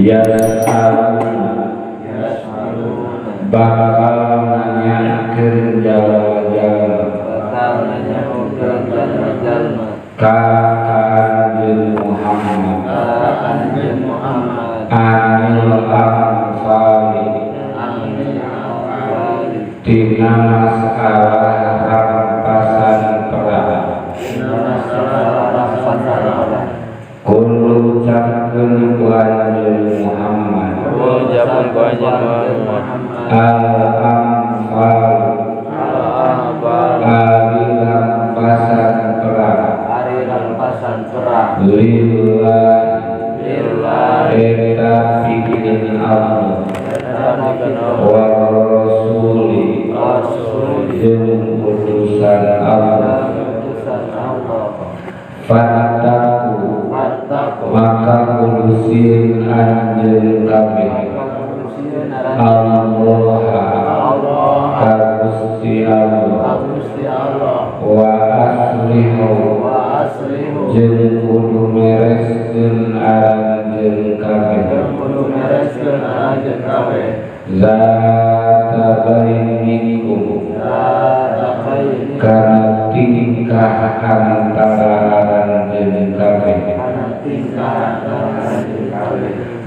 Yas'aluna bakal nanyakeun jalma-jalma ka Kanjeng Muhammad anil anfali tina masalah rampasan perang. Qul ucapkeun ku Anjeun Muhammad al anfal ari rampasan perang lillahi eta pikeun Allah war rasuli jeung utusan Allah. Fattaku maka kudu sieun anjeun kabeh Allah ka Gusti Allah wa aslihu jeung kudu mereskeun aranjeun kabeh zata bainikum kana tingkah antara aranjeun kabeh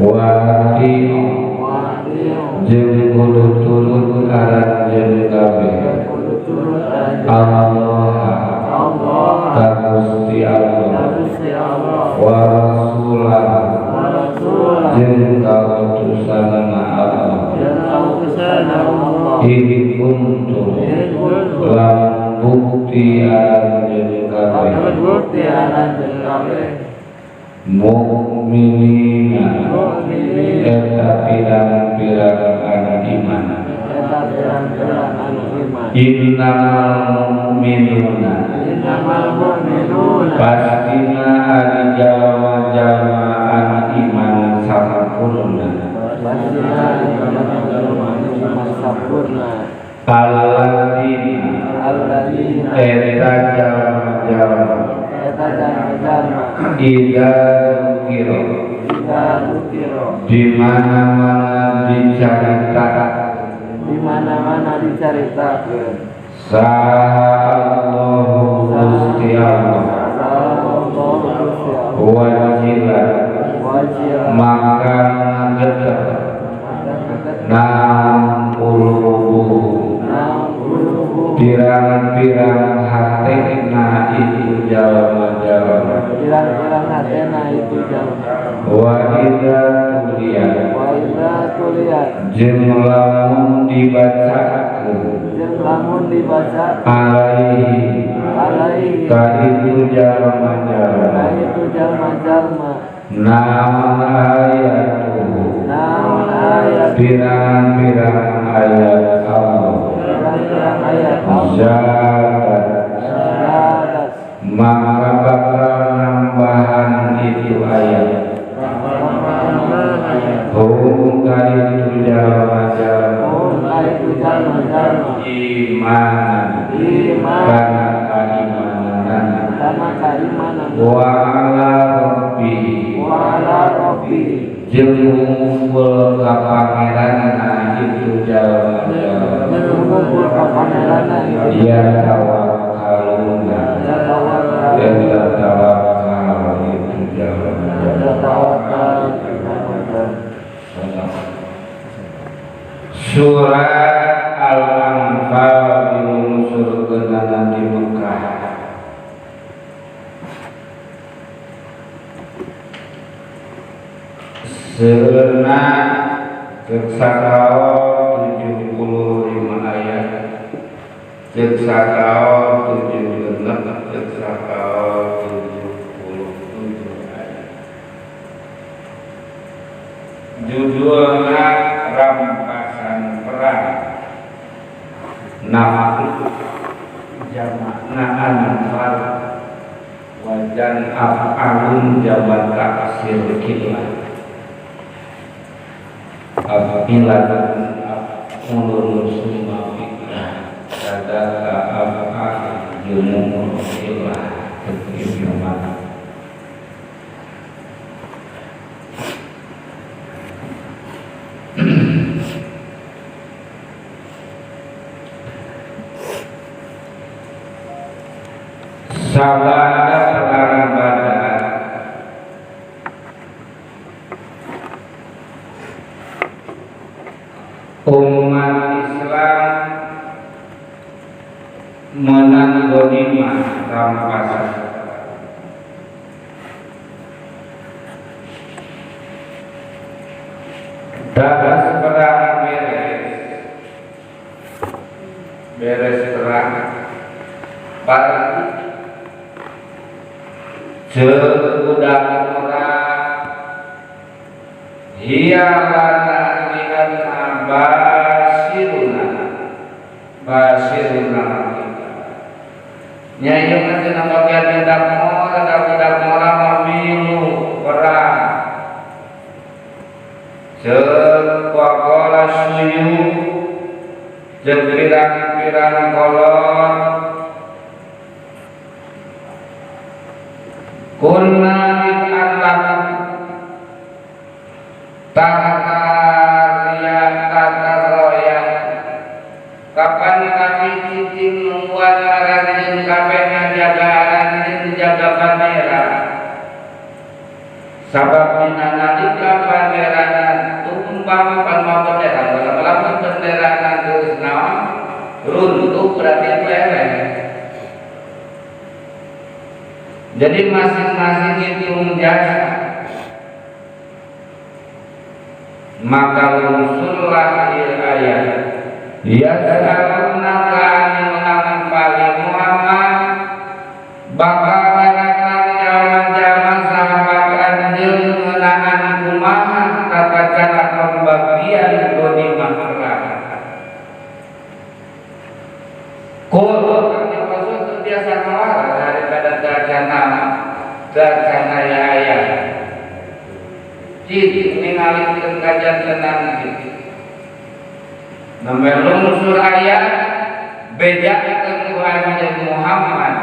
wa atiu jeung kudu turut aranjeun kabeh Allah ka Gusti Allah wa rasulahu jeung ka utusanna Allah in kuntum lamun bukti aranjeun kabeh mukminina eta pirang-pirang anu iman. Innamal mu'minuna pastina ari jalma-jalma anu iman sampurna alladzina eta jalma-jalma idza dzukira di mana-mana dicaritakan saha Allahu Gusti Allah wajilat maka ngageter naon qulubuhum pirang-pirang hatena itu jalma-jalma wa idza tuliyat jeung lamun dibacakeun alaihi ka itu jalma-jalma naon ayatuhu pirang-pirang ayat Allah zadat maka bakal nambahan itu ayat hum ka itu jalma-jalma imanan kana kaimanan wa ala rabbihi jeung ngumpul ka pangeranna itu jalma-jalma ya tawakkaluna eta tawakal itu jalma-jalma. Surat Al-Anfal dilungsurkeunana di Mekah. Seueurna ceuk sakaol 75 ayat, ceuk sakaol 76, ceuk sakaol 77 ayat. Judulna rampasan perang. Nafsu jamakna anfal wajan af'alun jamak taksir kilah afilan af'ulun summa fi'lah sadaka af'al jumur ilah Ibnu Malik. Sabada perang Badar umat Islam menang ghanimah rampasan. Dadas perang beres perang pagi budak orang hialana lihatna basiruna basiruna nya ieu mah cenah bagian budak mora da budak mora mah milu perang ceuk waqala suyu jeung pirang-pirang kolot kunna it'alam tahta roya kapan kami cicing nungguan aranjeun kabeh ngajaga aranjeun jaga bandera sabab dina nalika banderana tumbang pan bendera lamun benderana geus naon runtuh berarti beres. Jadi masing-masing hitung jasa. Maka lungsurlah ayat yas'alunaka 'anil anfali Muhammad bakal datang jalma-jalma sahabat anjeun ngeunaan kumaha tata cara pembagian ghanimah perang. Kul kanjeng Rasul teu biasa ngawara daripada dacana ya ayat. Cik ningalikeun kajantenan kitu. Nembe lungsur ayat bejakeun ku anjeun Muhammad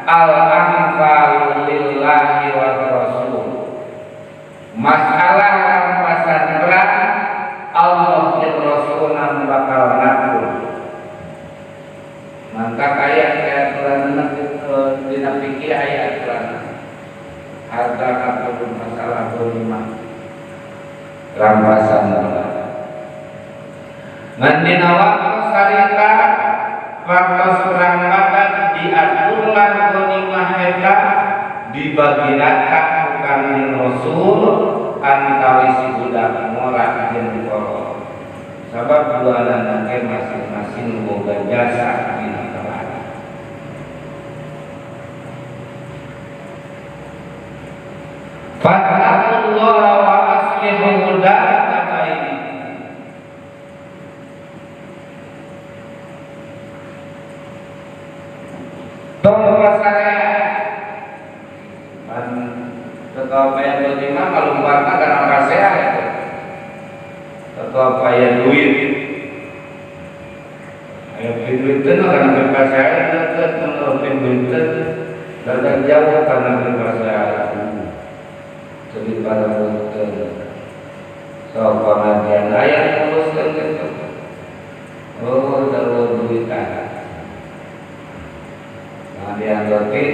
al-anfal lillahi wa rasul. Masalah rampasan perang Allah jeung Rasulna bakal ngatur. Mangka kaya aturan dina fikih aya aturan. Harta ataupun masalah ghanimah rampasan perang. Ngan dina waktu sarita waktu perang Badar diaturlah ghanimah eta dibagi rata ku Kanjeng Rasul antawis budak mora jeung kolot. Sabab duanana ge masing-masing boga jasa dina perang. Fattaqullaha wa aslihu dzata baini. Tong pasarea pan teu paya lima kalumparna kana pasea itu. Teu paya duit. Aya duit teh kana pasea teu duit teh dagang jauh kana pasea. Jadi para murid so pengajian ayat nguruskeun kitu. Oh, terus duitan. Pengajian roti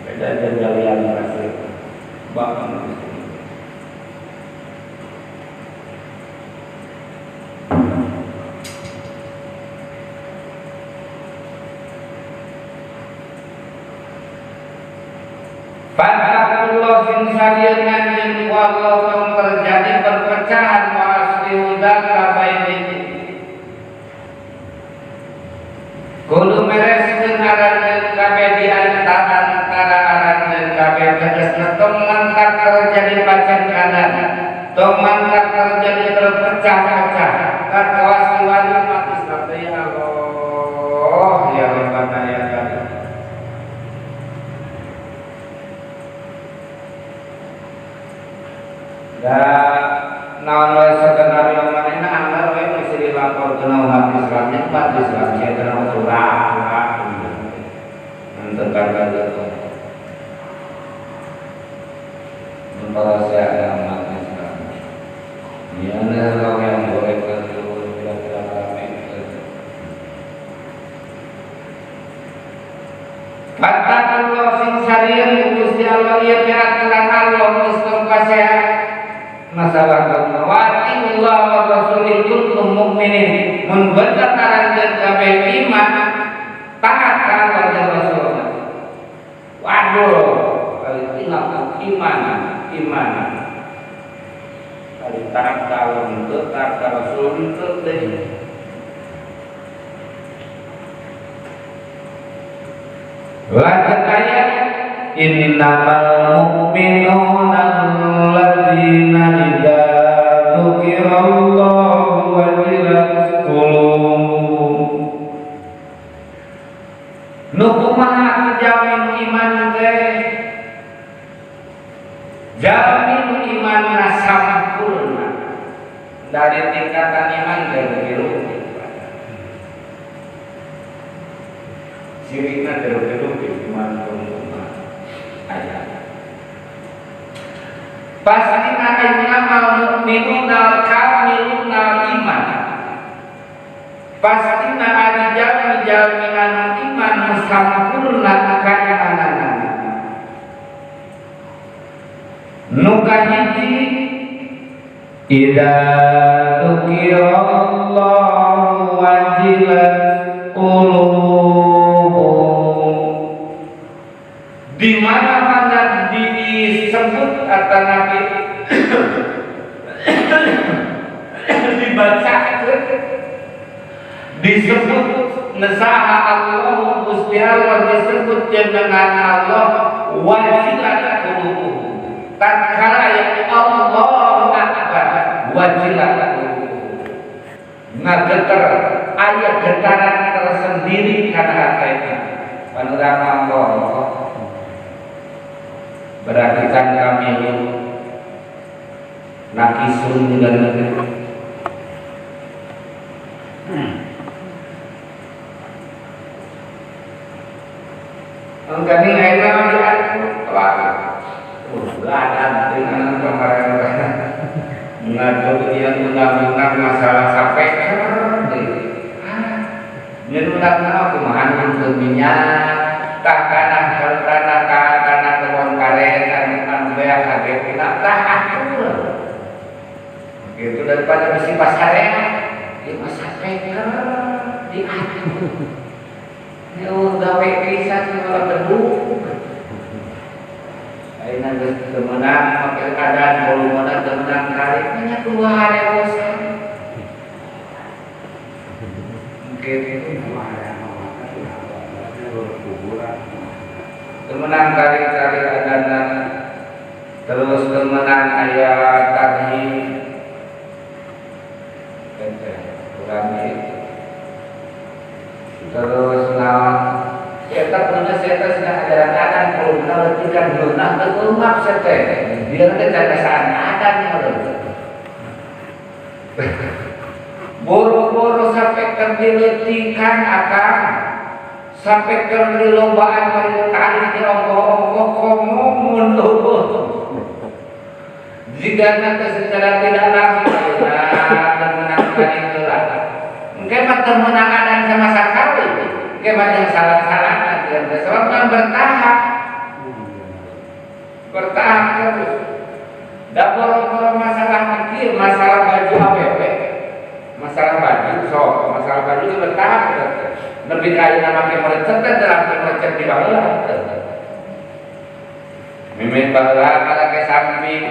beda jeung jalian pasir. Bak Fattakullah sing sarieun anjeun ku Allah tong terjadi perpecahan wa aslihu dzata baini. Kudu mereskeun aranjeun kabeh di antara aranjeun kabeh tegasna tong mantak terjadi pacengkanan, tong mantak terjadi terpecah-pecah. Katawas wali umat Islam ya Allah ya Rabbana ya Allah. Da naon wae skenario manehna anggar we mesti dilaporkeun umat Islam nya umat Islam nya kana curang henteu kagak para saya umat Islam ya nah yang boleh kira-kira rame. Fattakullah kuntum in kuntum mukminin mun bener aranjeun kabeh iman taat ka Allah dan Rasul. Waduh, kali ingat iman, iman. Kali taat ka Allah henteu, taat ka Rasul henteu deui. Lanjut ayat innamal mu'minuna alladzina idza dzukirallahu wajilat qulubuhum. Nu kumaha jamin iman teh? Jamin iman sampurna dari tingkatan iman teh leuwih sirikna terus-terus iman kumaha ayat. Pastina innamal mu'minuna kamiluna iman. Pastina ari jalmi-jalmi iman nu sampurna kaimananana. Nu kahiji idza dzukirallahu wajilat qulubuhum. Di mana-mana disebut atau nabi dibacakan disebut nesaha Allah Gusti Allah disebut jenengan Allah wajilat qulubuhum. Tatkala ya Allahu Akbar wajilat qulubuhum. Ngageter aya getaran tersendiri kana hatena. Panorama Allah berarti kan kami nakisun dan kami akhirnya dengan kemarin mengatur yang undang-undang masalah sampai yang undang-undang aku mahan untuk minyak tah tanah tanah tanah kebon karet anu beak kaget tah atur gitu daripada mesti pasarea di masa peker diatur yo gawe pisan segala beduk ayeuna geus teu meunang make keadaan volumena teu meunang kali nya keluar bosan mungkin temenang kali-kali adana terus temenang ayat tarhim kurang itu terus naon eta punya seta sedang ajaran adan kalau benar letikan geunah teu ungap sete dia teh cacasaan adan nya boro-boro sampai keur dileutikan akang sampai keur dilombaan bari tali di ongkoh-ongkoh komo mun leuweung jika nanti secara tidak langsung nah temenang kali heula engke mah teu meunang adan sama sakali engke mah jeung salah-salahan sebab kan bertahap bertahap terus da boro-boro masalah mikir masalah baju APP masalah baju sok masalah baju itu bertahap lebih kaya make merecet teh langsung merecet di baheula mimit baheula make samping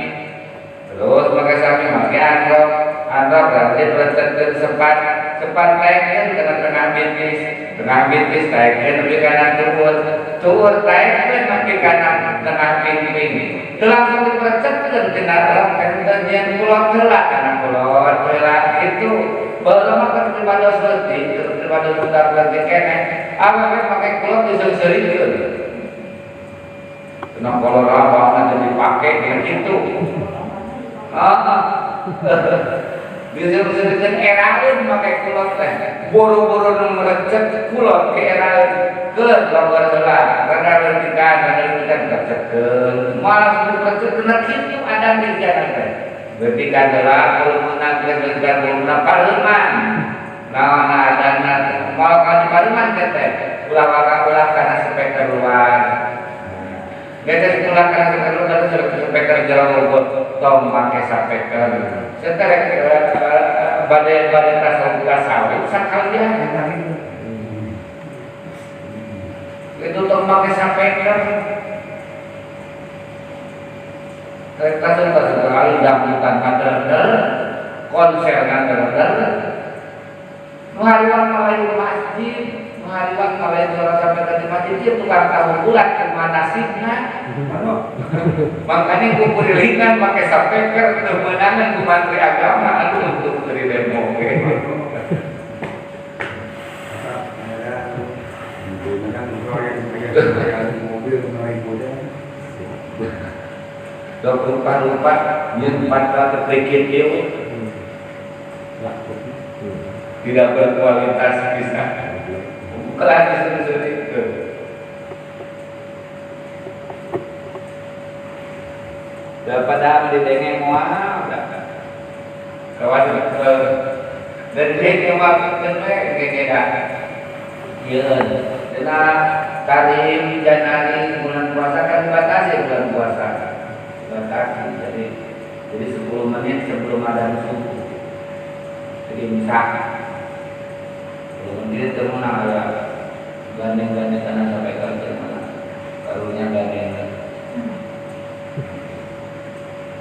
terus make samping make androk androk berarti merecetkeun sepat sepat taekkeun kana tengah betis taekkeun nepi kana tuur tuur taekkeun nepi kana tengah pingping teu langsung diperecetkeun tina rok kan nyeun kulot heula kana kulot heula kitu baheula mah keur pribados leutik keur pribados budak leutik keneh awewe make kulot diseung-seurikeun cenah kolor abahna teh dipake kitu heeh diseung-seurikeun eraeun make kulot teh boro-boro nu merecet kulot ke eraeun keur longgar heula rada leutikan recetkeun malah diperecetkeun kitu adan di jalan teh letikan heula volumena letikan volumena pareuman naon adana moal ka di pareuman teh teh ulah waka ulah kana speaker luar geus ulah kana speaker luar terus speaker jero tong make speaker seterek Bade bade tasawuf tasawuf sakalian itu tong make sapeker. Rek tasawuf sekali dangdutan kader, konser kader. Nu hariwang malayu masjid, nu hariwang malayu suara sampai di masjid ieu tukang tahu bulat kumaha nasibna. Makanya kukulilingan pakai sapeker teu meunangan ku mantri agama, aduh untuk beri demo. Dok rupa-rupa nyeun fatwa teu prikit ieu tidak berkualitas bisa. Kelas disuruh itu. Daripada didenge moal kawas dan didenge moal teh gege da. Ieu dina karim janari bulan puasa kan dibatasi bulan puasa. Dibatasi jadi 10 menit sebelum adzan subuh. Jadi imsak. 10 menit teu meunang aya gandeng-gandeng kana sampai ka teu meunang. Karunya gandeng.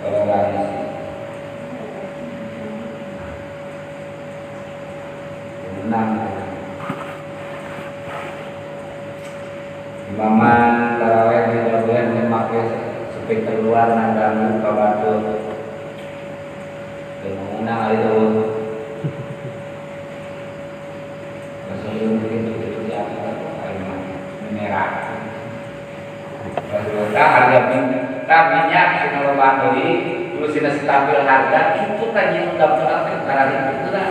Toleransi menang imaman taraweh didawean memakai speaker luar nanggangu ka batur teu meunang itu langsung begitu itu ya merah harga minyak sina loba deui terus sina stabil harga itu kan yang undang-undang teh karena itu lah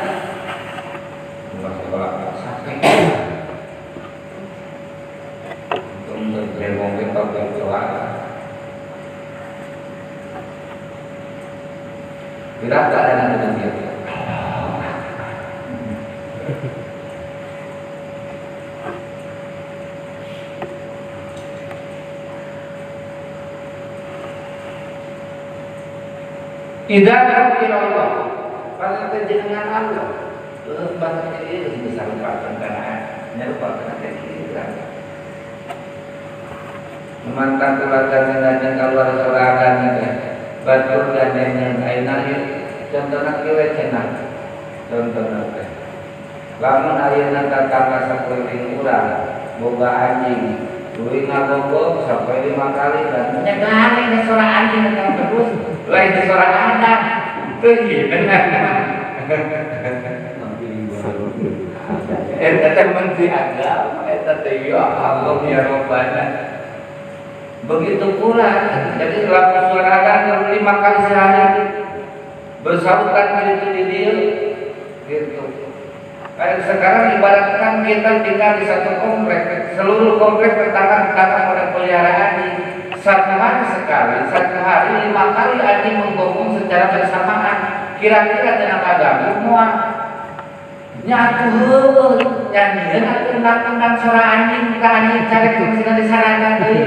sekolah sampai untuk demo kita berdoa tidak ada dengan dia. Idza dzukira Allah, pada jenengan Allah, bahasa ini bisa lupakan karena nyerupakan teh kieu. Memantang keluarga dan keluar sorangan teh. Batur gandeng ayeuna ieu contohna kieu we cenah. Contohna teh. Lamun ayeuna tatangga sakeuling urang boga anjing, tuluy ngagogog sampai 5 kali dan nyegahan suara anjing terus lain suara anak teu bener. Eta teh menteri agama eta teh ya Allah ya Rabbana. Begitu pula jadi lamun suara adan 5 kali sehari bersautan gitu di dieu gitu. Kayak sekarang ibaratkan kita tinggal di satu komplek, seluruh komplek tetangga-tetangga pada pelihara anjing. Satu hari sekali, satu hari 5 kali anjing menggonggong secara bersamaan. Kira-kira tenaga ganggu moal nyatu heueuh nyanyian atuh endang-endang suara anjing ka anjing carek sina di sarana deui.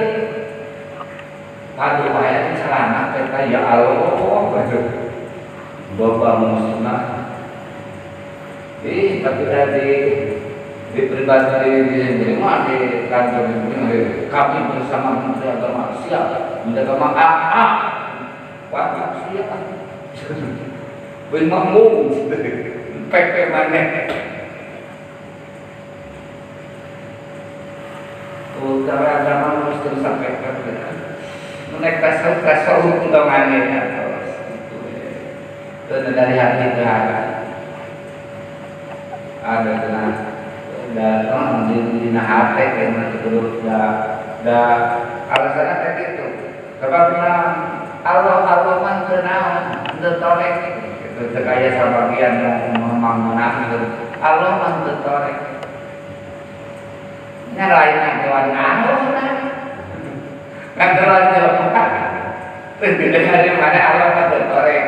Aduh aya celana teh ya Allah. Bapak musnah. Tapi dari di pribadi di mah di kantor ini kami bersama Menteri Agama siap menjaga AA. Wah, siap. Beli makmum. PP mana? Utara agama harus terus sampai ke menaik tasawuf undangannya terus itu dari hati ke hati. Ada tenang datang di hati kayak terus da alasannya kayak gitu. Sebab Allah Allah man kenal teu torek gitu teu kaya sabagian memang menang gitu. Allah man teu torek. Nya lain dewan Allah nah. Kantoran jelema. Teu dari mana Allah mah teu torek.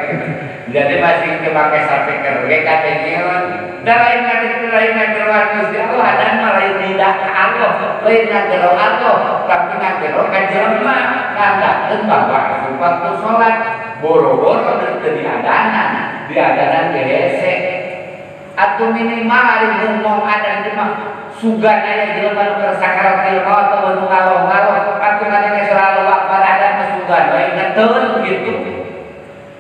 Jadi masih kepake sapeker ge kadengeun. Da lain ngageroan Gusti Allah dan mah lain tidak ka Allah, lain ngagero Allah, tapi ngagero ka jelema. Nandakeun bahwa waktu salat boro-boro teu diadanan, diadanan ge hese. Atau minimal ari ngomong adan di mah sugan aya jelema nu keur sakaratil maut atau nu ngaloh-ngaloh atuh ngadenge selalu akbar adan mah sugan wae ngeteun gitu.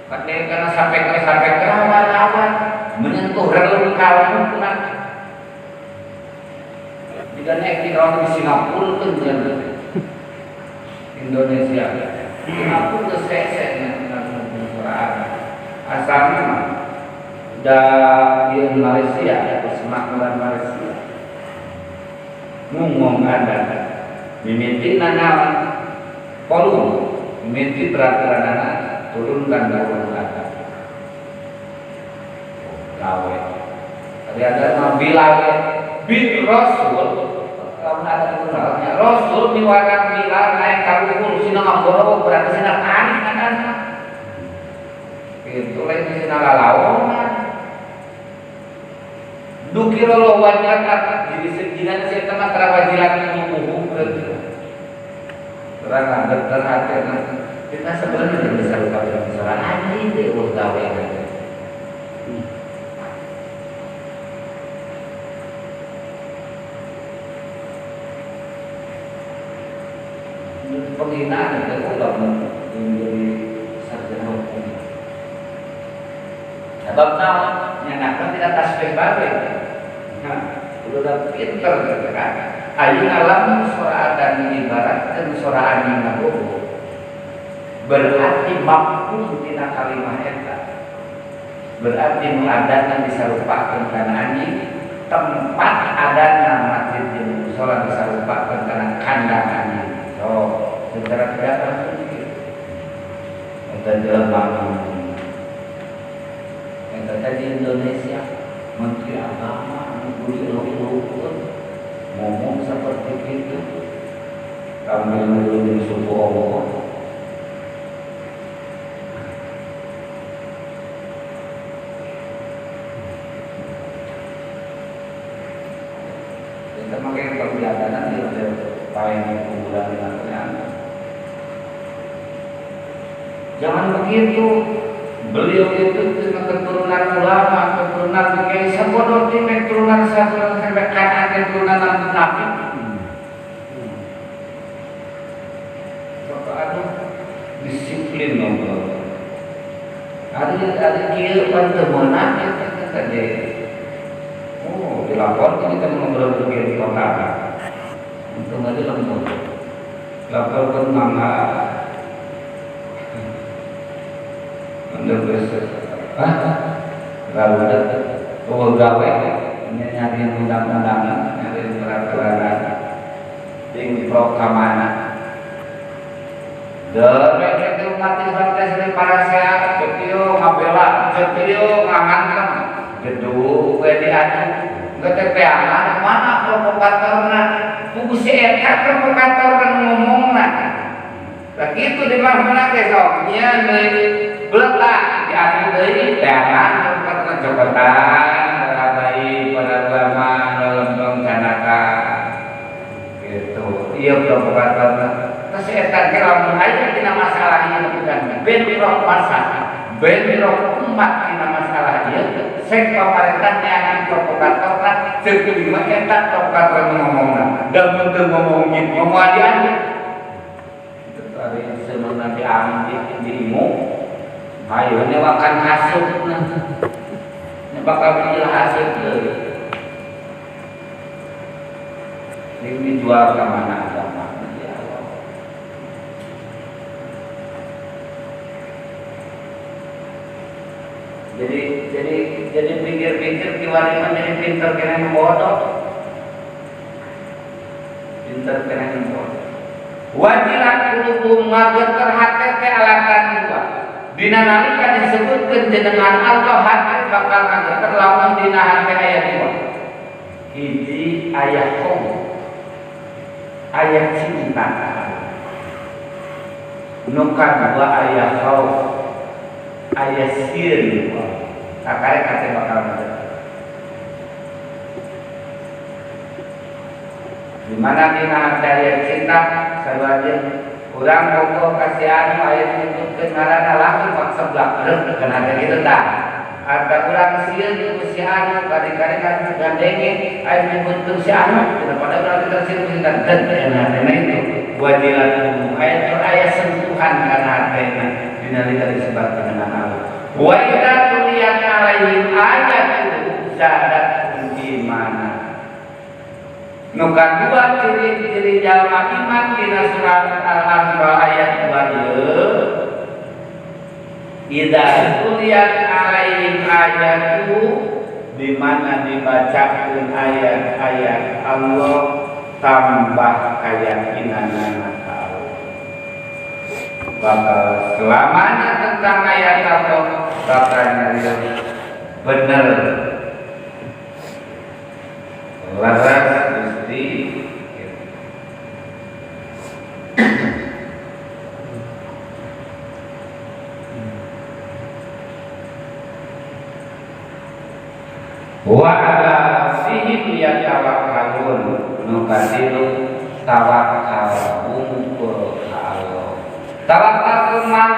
Kadang karena sampai ke rawan-rawan menyentuh relung kalbu na. Jika naik di orang di Singapura tuh jangan Indonesia. Singapura ke sese asalnya mah dari Malaysia, persemakmuran Malaysia. Ngomong ada mimitina naon kolum, mimiti peraturan turunkan turun ada. Gawe. Tadi ada mah Bilal bin Rasul, kalau ada turunannya Rasul miwarang Bilal naik ka luhur sina ngaboro berarti sina tarik kan. Itu lain sina lalaonan. Duki lolo wajilat jadi sejinan si eta mah tara wajilat nu terang geter hatena kita sebenarnya bisa lupa misalnya anjing deh ulah gawe penghinaan itu ulah menjadi sarjana hukum. Sebab naon nyanakan tidak tasbih babe. Nah, udah pinter gitu kan. Ayeuna lamun sora adan diibaratkeun sora anjing ngabobo. Berarti mafhum tina kalimah eta. Berarti nu adanna disarupakeun kana anjing, tempat adanna masjid jeung musala disarupakeun kana kandang anjing. So, secara tidak langsung gitu. Eta jelema eta tadi Indonesia Menteri Agama anu kudu dielu-elukeun ngomong seperti itu sambil nulungin suku Allah. Kita pakai perjalanan di paling kuburan dengan jangan begitu. Beliau itu cuma keturunan ulama, keturunan kiai, sabodo ti keturunan satu sampai kanan keturunan nabi. Bapak aduh disiplin ngobrol. Ada kieu pan teu meunang eta tadi. Oh, dilaporkan kita ngobrol begini di kota. Untung aja lembut. Laporkan mangga. Lalu ada gawe nyari undang-undangan, nyari peraturan, ting prokamana. Derek itu umat Islam teh sering parasea, cetio ngabela, cetio ngahantem, gedung we diadu, geus teh teangan mana provokatorna, kudu si eta provokatorna ngomongna. Lah kitu di mana-mana ge sok nya deui beletak diadu deui teangan provokatorna cokotan para baik para ulama lempeng canaka gitu. Ieu provokatorna terus eta ge lamun aya dina masalah ieu bukan bentrok masa, bentrok umat dina masalah ieu sek pamarentah neangan provokatorna ceuk kudu mah eta provokator ngomongna da mun teu ngomong kitu moal diadu. Ari seuneu diambil diimu ayo nyewakan hasutna bakal bijil hasut deui ini dijual ka mana agama ya Allah. Jadi pikir-pikir kiwari mah jadi pinter kena bodoh, pinter kena bodoh. Wajilat qulubuhum ngageter hate teh alatan dua. Dina nalika disebutkeun jenengan Allah hate bakal ngageter lamun dina hate aya dua. Hiji aya khauf, aya cinta. Nu kadua aya khauf, aya sieun. Sakarek hate bakal ngageter. Di mana dina hate aya cinta sarua urang bogoh ka si anu aya nyebutkeun ngaranna langsung pak seblak reuh kana kitu tah. Ada urang sieun ku si anu kali-kali kan gandenge aya nyebutkeun si anu daripada urang teh sieun ku si dan hatena itu wajilat aya aya sentuhan kana hatena dinalika disebutkeun dengan Allah. Wa idza tuliyat alaihim ayatu zadat imana. Nu kadua ciri-ciri jalma iman dina surat Al-Anfal ayat 2 ieu idza tuliyat alaihim ayatu di mana dibacakeun ayat-ayat Allah tambah keyakinanana ka Allah. Bakal selamanya tentang ayat Allah bakal nyarios bener leres Gusti. Wa ala rabbihim yatawakkalun nu katilu tawakal wungkul ka Allah. Tawakal mah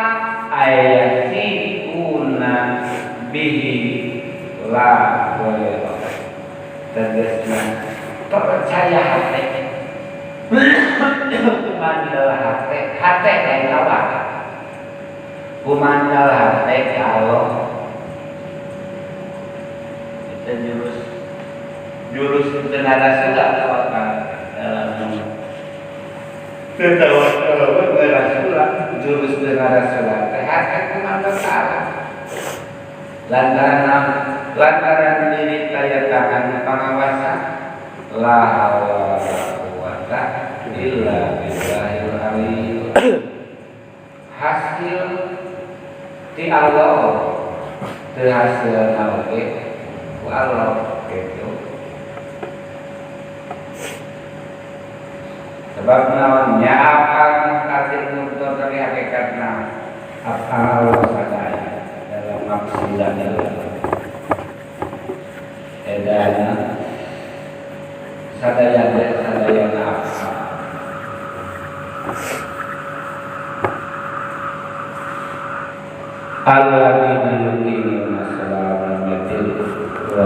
ayatiuna bihi la ghaira. Tegasna percaya hati. Kumandal hati, hati lain awak. Kumandal hati ka Allah. Itu jurus jurus tenaga sudah tawakal dalam tawakal sudah jurus tenaga sudah hati kumandal ka Allah. Lantaran diri kaya tangan pengawasan la haula wala quwata illa billahil aliyyil. Hasil ti Allah teu hasilna oge ku Allah gitu. Sebab naon nya akal muktadir nutur tapi hakikatna akal Allah sadaya dalam maksiat edana sadaya sadayana akal. Alladzina yuqimuna sholata wa